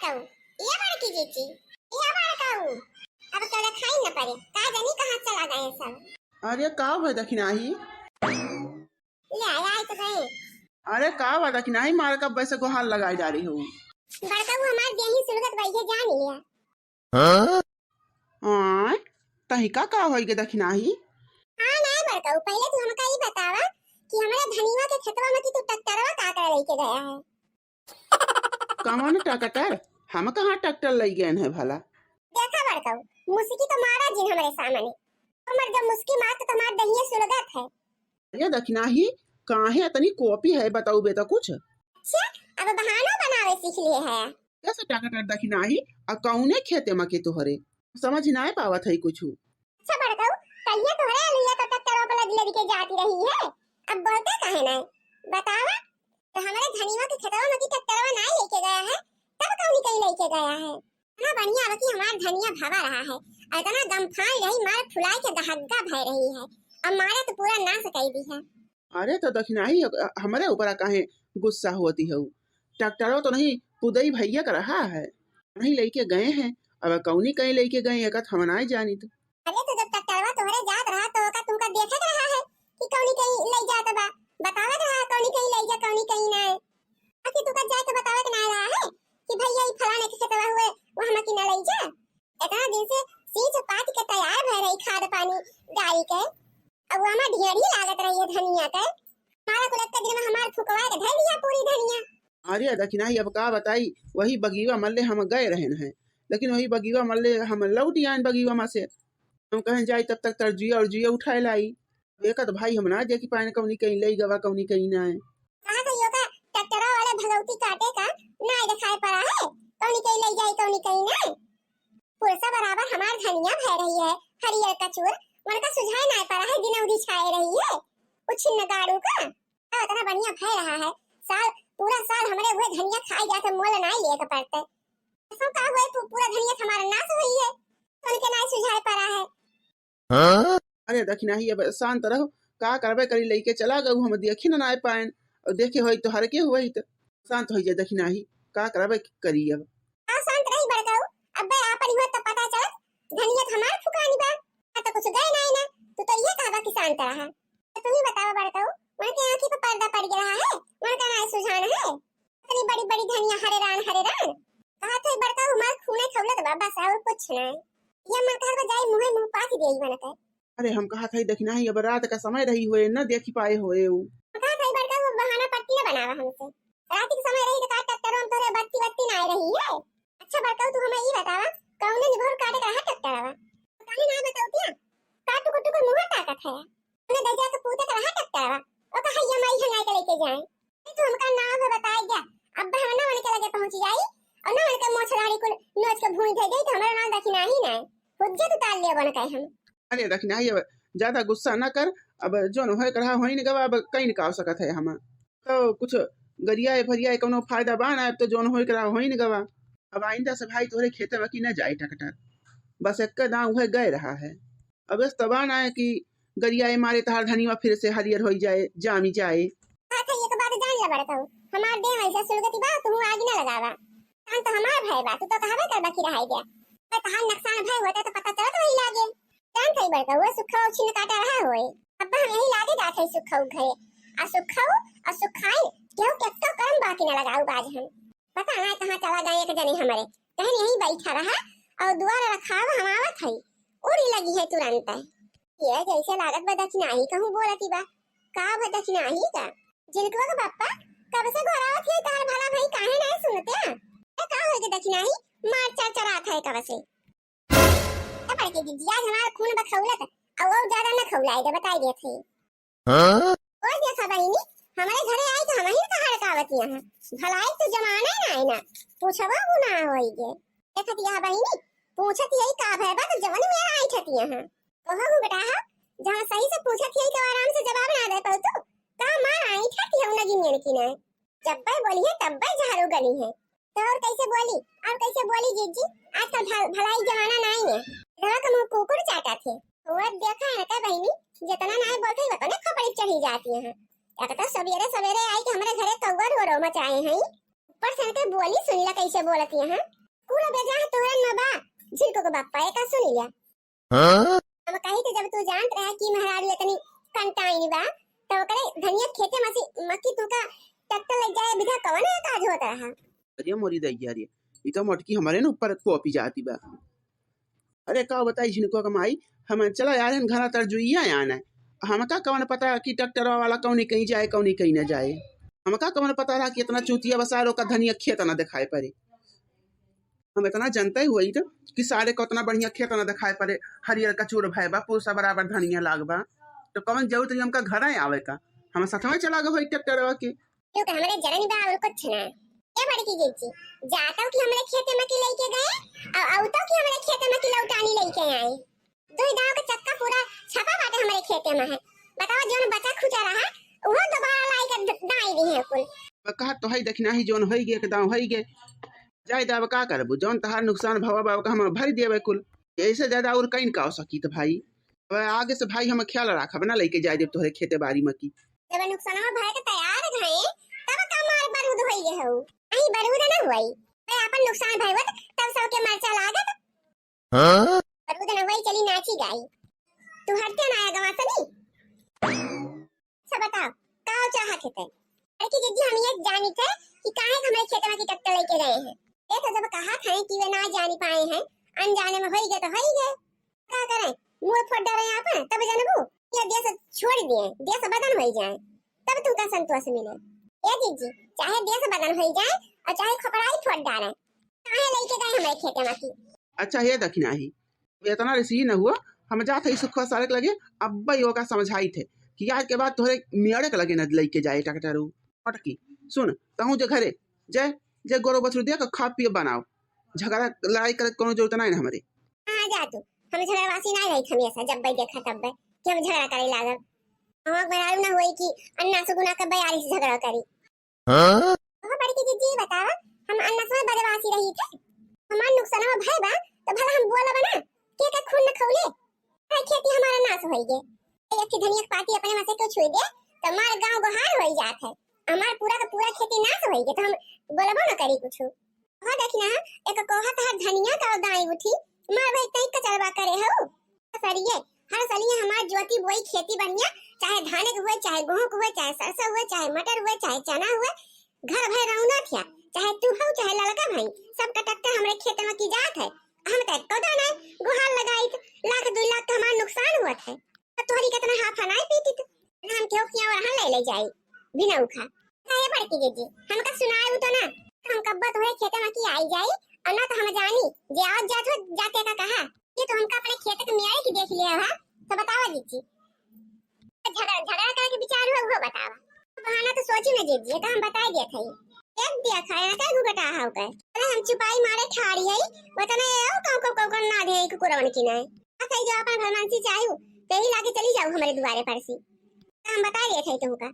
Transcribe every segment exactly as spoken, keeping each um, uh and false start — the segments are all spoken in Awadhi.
तो ये बड़की जीजी, ये बड़काऊ, अब तो देखाई न पड़े, का जानी कहाँ चला गए सब। अरे का भय दखिनाही? ले आए, आए तो गए। अरे का भय दखिनाही, मार कब से गोहार लगाई डारी हो। बड़काऊ हमार देही सुलगत बा, ये जान लिया। हाँ? आय, तही का का होई गे दखिनाही? हाँ ना बड़काऊ, पहले तू हमका ई बतावा कि हमारे धनिया के खेतवा में कि तू ट्रैक्टरवा का का लेके गया है? कवन ट्रैक्टर? हम कहाँ ट्रैक्टर लई गए हैं भला? देखा बड़काऊ, मुस्की तो मारा जिन हमरे सामने। हमर जब मुस्की मार तो तुम्हार दहिया सुलगत है। अरे दखिनाही, काहे इतनी कॉपी है, बताऊ बे तो कुछ। अच्छा, अब बहाना बनावे सीख लिए है। कैसे ट्रैक्टर दखिनाही, आ कौने खेते में के तोहरे? समझ ना पावत है कुछ। अच्छा बड़काऊ, कहिए तोहरे अलुइया तो ट्रैक्टरवा पर लद लद के जाती रही है, अब बोलते काहे ना? बतावा, तो हमारे धनिया के खेतवा में की ट्रैक्टरवा ना लेके गया है, तब कौनी कहीं लेके गया है? इतना बढ़िया अब की हमार धनिया भवा रहा है, और इतना गमफान रही, मार फुलाए के गहग्गा भय रही है, अब मारे तो पूरा नाश कर दी है। अरे तो दखिनाही, हमरे ऊपर काहे गुस्सा होती है? ट्रैक्टरवा तो नहीं, पुदई भैया का रहा है, नहीं लेके गए हैं, अब कौनी कहीं लेके गए, एक हम ना जानित। अरे तो जब ट्रैक्टरवा तोहरे जात रहा तो ओका तुमका देखे के रहा है कि कौनी कहीं ले जात बा, बतावे के रहा कौनी कहीं ले जा, कौनी कहीं ना। आ कि तुमका जाए के बतावे के ना रहा है कि भैया ई फलाने के खेतवा हुए, वहाँ की ना ले जा। इतना दिन से सींच पात के तैयार भय रही खाद पानी डाल के, अब वहाँ ढेरी लागत रही है धनिया के। हमारा कुल एक दिन में हमार फुकवा के धर दिया पूरी धनिया। अरे दखिनाही, अब का बताई, वही बगीवा मल्ले हम गए रहन हैं, लेकिन वही बगीवा मल्ले हम लौट आयन बगीवा में से। हम कहन जाई तब तक तरजुआ और जुआ उठाए लाई। एक तो भाई हम ना देखी पाएन कौनी कहीं ले गवा, कौनी कहीं ना है। कहा था यो का ट्रैक्टरवा वाले भगौती काटे का ना दिखाई पड़ा है, कौनी कहीं ले जाए कौनी कहीं ना। पुरसा बराबर हमार धनिया भय रही है, हरियर कचूर, उनका सुझाए ना पड़ा है, दिनौरी छाए रही है, उछिन्न गाड़ू का। का इतना बढ़िया भय रहा है, साल, पूरा साल हमरे हुए धनिया खाए जाते, मोल ना लिए के पड़ते। ऐसा का हुए पू-, पूरा धनिया हमारा नाश हुई है, तो उनके ना सुझाए पड़ा है। अरे दखिनाही, अब शांत रहो, का करबे करी, लइके चला गऊ, हम देखी ना, ना पाएन, और देखे होई तो हर के होई तो शांत होई जाए दखिनाही, का करबे करी अब। का शांत रही बड़काऊ, अबे आपन हुआ तो पता चलत, धनिया तो हमार फुकानी बा, आ तो कुछ गए ना, ना, तू तो ये कहबा कि शांत रहा। तो तुम ही बताओ बड़काऊ, उनके आँखी पर पर्दा पड़ गया है, उनका ना सुझान है। इतनी बड़ी बड़ी धनिया, हरे रान, हरे रान। कहा थे बड़काऊ, हमार खूने खौलत बा, बस और कुछ ना। ये मन कहत बा जाई मुँहे मुँह पाथ देई बन के। अरे हम कहा थे दखिनाही, अब रात का समय रही होए, न देखी पाए होए उ। कहा थे बड़काऊ, बहाना पट्टी न बनावा हमसे। रात के समय रही तो का ट्रैक्टर में तोरे बत्ती बत्ती ना आए रही है। अच्छा बड़काऊ, तू हमें ई बतावा, कौने निभर काटे का रहा ट्रैक्टरवा? काहे ना बताऊ क्या? का टुकुर टुकुर मुँह ताकत है? हमने दे जाके पूछे का रहा ट्रैक्टरवा? ओ कहा ये माई हंगाई के लेके जाए। तू हमका नाव है बताए गया, अब हम ना उनके लगे पहुंच जाई और ना उनके मोछ दाढ़ी कुल नोच के भूंज दे जाई, तो हमारा नाम दखिनाही ना है। हुज्जत उतार लिया बन के हम। अरे दखिनाही, अब ज्यादा गुस्सा ना कर, अब जोन होए के रहा होइन गवा, अब कहीं निकाल सकत है हम। तो कुछ गरियाए फरियाए कौनो फायदा बा ना, अब तो जोन होए के रहा होइन गवा। अब आइंदा से भाई तोहरे खेते में की न जाए ट्रैक्टर, बस एक दांव उहे गए रहा है। अब इस तबा ना है कि गरियाए मारे तहार धनिया फिर से हरियर होई जाए, जामी जाए। अच्छा, एक बात जान ले बड़काऊ, हमार देह ऐसा सुलगती बा, तू आग ना लगावा। कान तो हमार भय बा, तू तो कहबे कर बाकी रहाई गया। पर तहार नुकसान भय होता तो पता चलत वही लागे। जान थई बड़काऊ, वो सुखऊ छिन काटा रहा होए। अब हम यही लागे जात है सुखऊ घरे। आ सुखऊ, आ सुखाई, केहू के तो कर्म बाकी ना लगाऊ बाज हम। पता ना कहाँ चला गए एक जने हमरे, कहन यहीं बैठा रहा और दुआर रखाव, हम आवत हई, उड़ी लगी है तुरंत। ये जैसे लागत बा दखिनाही कहूँ बोलती बा, का बा दखिनाही का? जिनकुआ के पप्पा कब से घोरावत है, तहार भला भाई काहे नहीं सुनते हैं? ए, का होई के दखिनाही, मार चर चरात है कब से। ए बड़की दीदी, आज हमार खून बखौलत, और ज्यादा न खौलाए दे, बताई देत है। हाँ? और देखा बहिनी, हमरे घरे आई तो हमही का हड़कावत यहाँ। भलाई तो जमाना ही ना है ना, पूछबो को ना होई गे। देखत यहाँ बहिनी, पूछत यही का भय बा तो जवन मेरा आई ठती यहाँ। कहो हूँ बेटा, हाँ, जहाँ सही से पूछत यही तो आराम से जवाब ना दे पाऊ तू, का मार आई ठती हूँ लगी मेरे की ना। जब्बे बोली है तब्बे झाड़ू गली है। तो और कैसे बोली, और कैसे बोली जीजी, आजकल भल-, भलाई जमाना नहीं है। रवा का मुँह कुकुर चाटा थे। वो देखा है का बहिनी, जितना ना बोलते ही उतने खपड़ी चढ़ी जाती है। एक तो सवेरे सवेरे आई कि हमरे घरे कौआ ढोरो मचाए हैं। ऊपर से इनके बोली सुनिला कैसे बोलत है, हाँ? कुल बेजा है तोहरे न बा, झिनको के बापा, एका सुनिला। हाँ? हम कही थे जब तू जानत रहा कि मेहरारू इतनी कंटाइन बा, तो ओकरे धनिया खेते में से मक्की तुका ट्रैक्टर ले जाए बिधा कवन है काज होत रहा? अरे मोरी दैया रे, ई तो मोटकी हमरे न ऊपर कोपी जाती बा। अरे का बताई झिनको के माई, हम चला यार घरा तरजुइया आना है। हमका कवन पता कि ट्रैक्टर वाला कौनी कहीं जाए, कौनी कहीं न जाए। हमका कवन पता रहा कि इतना चूतिया बसार ओका धनिया खेत ना दिखाए पड़े। हम इतना जनते हुए तो कि सारे को इतना बढ़िया खेत ना दिखाए पड़े, हरियर कचूर भय बा, पूसा बराबर धनिया लाग बा, तो कौन जरूरत रही हमका घर आवे का? हम सच में चला गए ट्रैक्टरवा के। क्यों कि हमरे जरन बा और कुछ ना। ए बड़की जीजी, जातो कि हमरे खेते में की लेके गए, और औतो कि हमरे खेते में की लौटानी लेके आए। दुई दाव के चक्का पूरा छपा बाटे हमरे खेते में है। बताओ, जोन बचा खुचा रहा, उहो दोबारा लाई के द-, दाई दी है कुल। कहा तो है, देखना ही जोन होई गे, एक दाव होई गे। जाए दाव का करबू, जोन तहार नुकसान भवा बा, ओका हम भर देबे कुल। ऐसे ज्यादा और कहीं का हो सकी तो भाई। अब आगे से भाई हम ख्याल रखब ना, लेके जाए देब तोहरे खेते बारी में की। जब नुकसानवा भरे के तैयार रहे, तब का मार बरूद होई गे हो। नहीं बरूद ना होई। मैं अपन नुकसान भरवत, तब सबके मरचा लागत। हाँ? बरूद ना होई, चली नाची गाई। तू हटते ना आया गवा सनी। सब बताओ, का चाहत है तै? अरे की जीजी, हम ये जानी थे कि काहे हमरे खेत में की ट्रैक्टर लेके गए हैं। ये तो जब कहा था कि वे ना जानी पाए हैं, अनजाने में होई गे तो होई गे। का करें, मुंह फोड़ डाले आप, तब जनबू। ये देश छोड़ दिए, देश बदन होई जाए, तब तुमका संतोष मिले। ए जीजी, चाहे देश बदन होई जाए और चाहे खोपड़ा ही फोड़ डाले, काहे लेके गए हमरे खेते में की? अच्छा, हे दखिनाही, इतना रिसी न हुआ, हम जात हई सुखवा सारे के लगे, अब्बे ओका समझाई थे कि आज के बाद तोहरे मियाड़े के लगे न लेके जाए ट्रैक्टर उ। पटकी, सुन, तहूँ जे घरे, जे, जे गोरो बछरू दे के खा पिए बनाओ, झगड़ा लड़ाई करे के कोनो जरूरत नहीं न हमरे। हाँ, जा तू, हम झगड़वासी नहीं रही हमेशा, जब बे देखा तब बे कि हम झगड़ा करे लागब। हम मेहरारू ना होई कि अन्ना से गुना के बयारी से झगड़ा करी। हाँ? ओहो बड़की जीजी बतावा, हम अन्ना से बदमाशी रही थे। हमार नुकसानवा भय बा, तो भला हम बोलब ना, के के खून न खौले? अरे खेती हमारा नाश होई गे। एक ठे धनिया के पाती अपने में से क्यों छुई दे, तो हमार गाँव गोहार होई जात है। हमार पूरा का पूरा खेती नाश होई गे, तो हम बोलबो न करी कुछ। हो देखी ना, एक कोहा तहार धनिया का दाई उठी, मार भाई तई कचरवा करे हो। सरिये, हर सलिए हमार जोती बोई खेती बढ़िया, चाहे धाने के हुए, चाहे गेहूं के हुए, चाहे सरसों हुए, चाहे मटर हुए, चाहे चना हुए, घर भर रौना थिया, चाहे तू हो, चाहे लड़का भाई, सब कटकते हमरे खेत में की जात है। हम तो एको दाना गुहार लगाइत, लाख दुई लाख का हमार नुकसान हुआ था। तो तोहरी कितना हाफा नाय पीटित, ना हम केहू किया और ले ले जाई, बिना उखा। काहे बड़की जीजी, हमका सुनाए उ तो ना, हम कब्बो तोहरे खेते में की आई जाई, और ना तो हम जानी, जे आवत जात हो, जाते का कहा, ये तो हमका अपने खेत के मियाई की देख लिया हा, तो बतावा जीजी। झगड़ा, झगड़ा करे के विचार हो, वो बतावा। बहाना तो सोची न जीजी, ये तो हम बताई दिया था। एक दिया खाए ना, क्या घुघटा हाउ के? अरे हम चुपाई मारे ठाड़ी है, वो तो नहीं है, वो कौ, कौ, कौ, कौ ना दे, एक कुरवन की नहीं। आ कही जो अपन भलमानसी चाहू, ते ही लाके चली जाऊ हमरे दुआरे पर सी। तो हम बताई दिया था तुमका।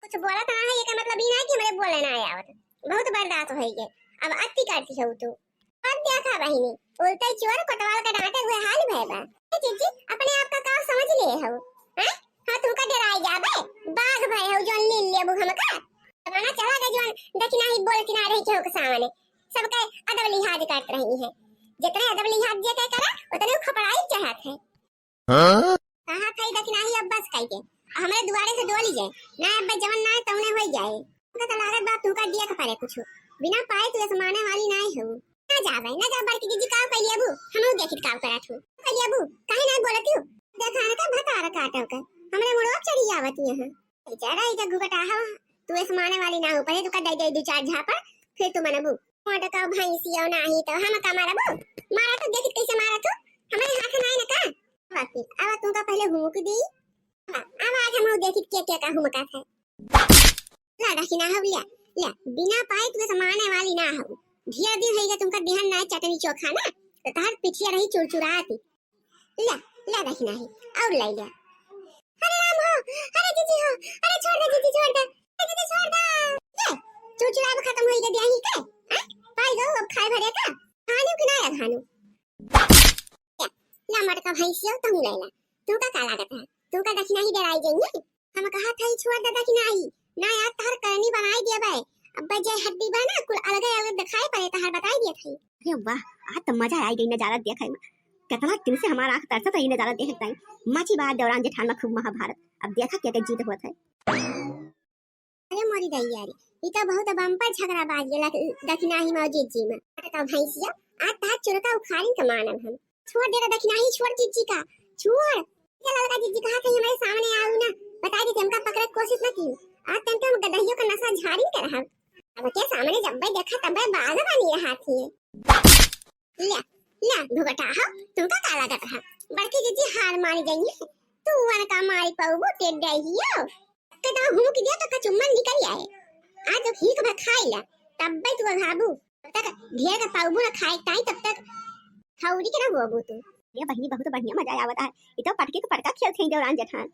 कुछ बोला तो ना है, ये का मतलब ही ना है कि हमरे बोले ना आए आवत। बहुत बर्दाश्त होई गे, अब अति करती हो तू। अब देखा बहिनी, उल्टे चोर कोतवाल का डांटे हुए हाल भय बा। ए जीजी, अपने आप का का समझ लिए हो? हैं? हाँ, तुमका डराई जाबे? बाघ भय हो, जोन लील लेबू हमका? जमाना चला गया, जोन दखिनाही बोल किनारे के हो के सामने। सबके अदब लिहाज करत रही है। जितने अदब लिहाज जे के करा, उतने उ खपड़ाई चाहत है। हाँ? कहा था दखिनाही अब बस कही के। हमरे दुआरे से डोली जाए। ना अब जवन ना तौने होई जाए। तुमका तो लागत बा तुमका दिया के परे कुछ। बिना पाए तू ऐसे माने वाली ना हो। ना जावे, ना जा बड़की जीजी काव कइली अबू। हमहू देखित काव करत हूँ। कइली अबू, काहे ना बोलत हूँ? देखा ना का भतार काटो के। हमरे मुड़वा चढ़ी आवत यहाँ। बेचारा इधर घुघटा हो। तू ऐसे माने वाली ना हो। पहले तू का दे दे दो चार झापड़, फिर तू मनबू। मोटका भैंसियो नाही तो हम का मारबू? मारा तो देखित कैसे मारा तू। हमरे हाथ ना है ना का? बाकी, अब तुमका पहले हुमुक दी। अब, अब आज हम देखित के, के का हुमका था। ला दखिना हो लिया, लिया, बिना पाए तू ऐसे माने वाली ना हो। ढेर दिन होइगा तुमका बिहान ना चटनी चोखा ना, तो तहार पिठिया रही चुरचुराती। लिया, लिया दखिना ही, और ले लिया। अरे राम हो, अरे जीजी हो, अरे छोड़ दे जीजी, छोड़ दे, अरे जीजी छोड़ दे। ये, चुरचुराब खत्म होइगा दिया ही के, हाँ? पाई गो अब खाए भरे का, खानू कि ना खानू? या, या मटका भैंसिया तुम ले ला, तुमका का लागत है? तुमका दखिना ही डराई जाइए? हम कहा था, "ई छोड़ दे दखिनाही, ना यार, तहर करनी बनाई देबे, अब जे हड्डी बा ना, कुल अलगे अलगे दिखाई पड़े, तहार बताई दिया था। अरे वाह, आज तो मजा आई गई नजारा देखे में। कितना दिन से हमारा आँख तरसत रही नजारा देखे ताई। मची बा देवरान जेठान में खूब महाभारत। अब देखा के के जीत होत है। अरे मोरी दैया रे, ई तो बहुत बम्पर झगड़ा बाज गेला दखिनाही में और जिज्जी में। तो भैंसिया, आज तहार चुरका उखाड़ी के मानब हम। छोड़ दे रे दखिनाही, छोड़ जिज्जी का, छोड़। ये ललका जिज्जी कहा कहीं हमारे सामने आऊ ना, बताई देते हमका पकड़े के कोशिश ना की। आज तन के हम गदहियों का नसा झाड़ी के रहब। अब के सामने जब देखा तब बाज बनी रहा थी। ले, ले, भुगटा हो, तुमका का लागत है? बड़की जिज्जी हार मानी जाइए, तू वन का मारी पाऊबो, टेढ़ हियो। कदा हुमुक दिया तो कचुम्मन निकल आए। आज जब हीक भर खाई ला, तब तू अघाबू। तब तक ढेर का पाउबू ना खाए ताई, तब तक हौरी के ना होबू तू। ये बहिनी बहुत बढ़िया मजा आवत है। ई तो पटके के पटका खेलत हैं देवरान जेठान।